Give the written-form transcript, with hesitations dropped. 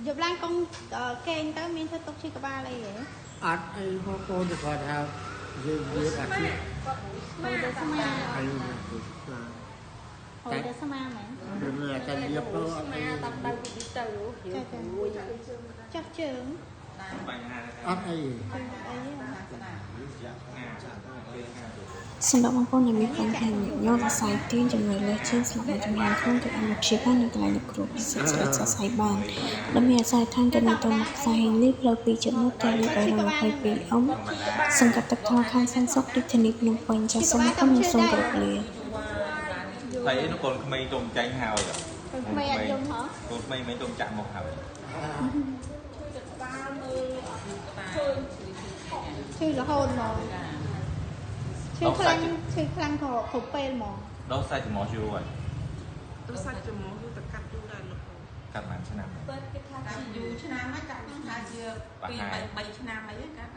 យប់ឡើងកងគេងទៅមានធ្វើទុកឈឺក្បាលអីហ៎? អត់អីបងប្អូន គាត់ថាយើងវាអាជីព ស្មាស្មា ហើយស្មា ហូរទៅស្មាមែន ឬតែរៀបទៅអត់ ស្មាតាមដៅពីទៅ ចាចាចាស់ជើង បញ្ហា អត់អី អី សម្រាប់បងប្អូនដែលមានបញ្ហាញឹកញាប់ សរសៃទៀន ជំងឺលើសឈាម ស្លាកចំហាខ្លួន ក៏អាចមកព្យាបាលនៅកន្លែងលោកគ្រូពិសិដ្ឋស្រិតសរសៃបាន ដែលមានអាសយដ្ឋានទៅនៅទៅមុខផ្សារហេងលី ផ្លូវ2.1 ផ្ទះលេខ322អុំ សង្កាត់ទឹកថ្ម ខណ្ឌសែនសុខ រាជធានីភ្នំពេញ។ ចាសសូមអរគុណនិងសូមគោរពលា។ តែអីនោះកូនក្មេងទុំចាញ់ហើយ កូនក្មេងអត់យំហ៎? កូនក្មេងមិនទុំចាក់មកហើយ ឈឺរហូតហ្មង ឈឺខ្លាំង ឈឺខ្លាំងគ្រប់ពេលហ្មង ដោះសាច់ច្រមុះយូរហើយ ដោះសាច់ច្រមុះយូរ តែកាត់យូរដែរលោក។ កាត់ប៉ុន្មានឆ្នាំ? ពិតគេថាជាយូរឆ្នាំហើយ កាត់ថាជា2 3ឆ្នាំអីកាត់